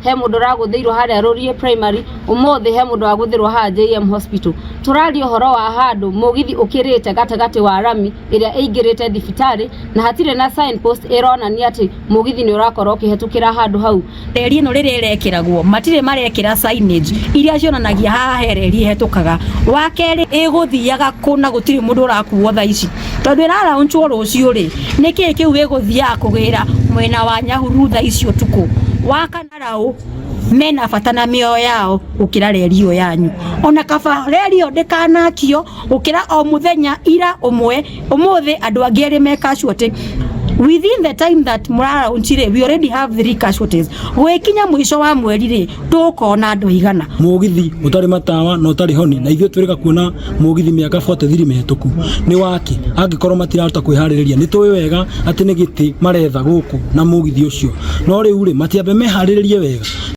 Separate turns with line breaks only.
He mũndũ ũragũthĩirwo harĩa Rũriĩ Primary, ũmũthĩ he mũndũ wagũthĩrwo haha JM Hospital. Tũraria ũhoro wa handũ mũgithi ũkĩrĩte gatagatĩ wa rami ĩrĩa ĩingĩrĩte thibitarĩ, na hatirĩ na signpost ĩronania atĩ mũgithi nĩ ũrakorwo ũkĩhetũkĩra handũ hau.
Reri ĩno rĩrĩa ĩrekĩragwo matirĩ marekĩra signage iria cionanagia haha he reri ĩhetũkaga. Wa kerĩ, ĩgũthiaga kũ na gũtirĩ mũndũ ũrakuo thaa ici, tondũ ĩraraunchwo rũciũ rĩ, nĩkĩĩ kĩu ĩgũthiaga kũgĩra mwena wa Nyahururu thaa ici ũtukũ? Wa kana, raũ mena bata na mĩoyo yao gũkĩra reri ĩyo yanyu. Ona kaba reri ĩyo ndĩkanakio gũkĩra o mũthenya ira ũmwe ũmũthĩ andũ angĩ erĩ me casualty. Within the time that mũraraunchi rĩ, we already have three casualties. Gwĩkinya mũico wa mweri rĩ, tũkona andũ aigana?
Mũgithi ũtarĩ matawa na ũtarĩ honi, na ithuĩ twĩrĩga kuona mũgithi mĩaka 43 mĩhetũku nĩ wake. Angĩkorwo matirahota kwĩharĩrĩria, nĩ tũĩ wega atĩ nĩ gĩtĩ maretha gũkũ na mũgithi ũcio, no rĩu rĩ, matiambe meharĩrĩrie wega.